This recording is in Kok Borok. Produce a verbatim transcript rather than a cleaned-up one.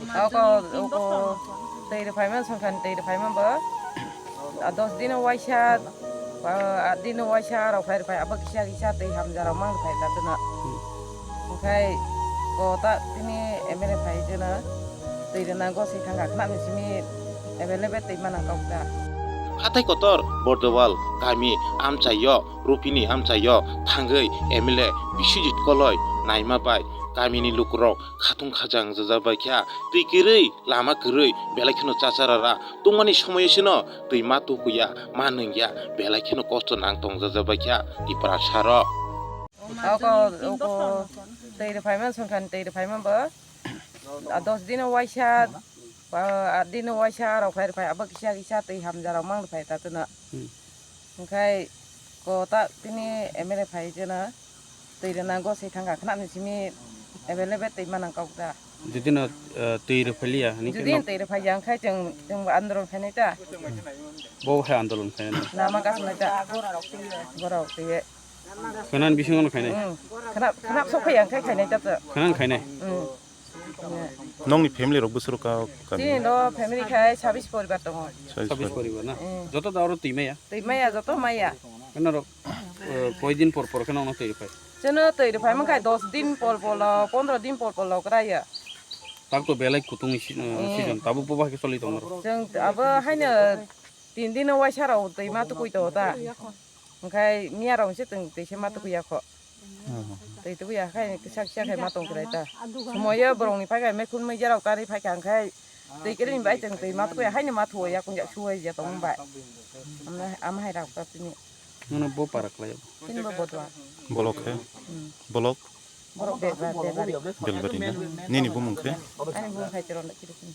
Oko, oko, twi rwphaimani songkhan twi rwphaima bo. A dos dino waisa, ah, at dino waisa rok phai rwphai, abo kisa kisa twi hamja rok mang rwphai ta tino. Hmm. Okhai ko ta tini M L A phai jeno twi rwna goswi thangkha khna ni simi available twi mana kok ta. Hathai kotor Bordowal kami amchaio, Rupini amchaio thangwi M L A Biswajit Koloi naima bai kamini lukurok khatung khajang jajak bai kha, twi kwrwi, lama kwrwi, belai kheno chacharara tongmani somoyo sino twi ma tukuya, ma nungya, belai kheno kosto nang tong jajak bai kha Tiprasa rok. Oko, oko, twi rwphaima songkhan twi rwphaima bo. A dos dino waisa, ah, at dino waisa rok phai rwphai, abo kisa kisa twi hamja rok mang rwphai ta tino. Hmm. Okhai ko ta tini M L A phai jeno twi rwna goswi thangkha khna ni simi available twi mana kok ta. Jodi no, eh, twi rwphaliya, hini khe Jodi no- twi rwphaliya, okhai chwng, chwng bo andolon khainai ta. Bo hai andolon khainai. Lama kasnai ta. Borok twi. Khwnani bisingo no khainai? Hmm. Khwnap, khwnap sok phaiya, okhai khainai ta to. Khwnani khainai? Hmm. Nongni family rok bwswk ka kami? Chini no family khai sabis poribar tongo. Sabis poribar na? Hmm. Joto da oro twi maya? Twi maya, joto maya. Khwnarok, eh, koi din por por kheno ono twi phai? Chwngno twi rwphai mankha dos din pol polo, pondro din pol polo kwraiya. Tak to belai kutung si-, eh, Hmm. season, tabuk bo bahai khe choli tongo. Chwng abo haino tin dino waisa rok twi ma tukui tongo ta. Hwnkhe miya rok se chwng twi se ma tukui ya kho. Hmm. Twi tukui ya khai kisa kisa khai ma tong kwrai ta. Sumoyo borok ni phai khai mekhun meja rok tari phai kha hwnkhe twi kwrwi ni bai chwng twi ma tukui ya haino ma thuo ya kung ya suwai ya tong bai. Amna, am hai rok ta tini. Nono bo para khlai bo? Chini bo Bodwa. Bolok khe? Hmm. Bolok? Borok Bebari, Bebari. Belbari na? Nini bumung khe? Ani bumung khai Chorona Kirusing.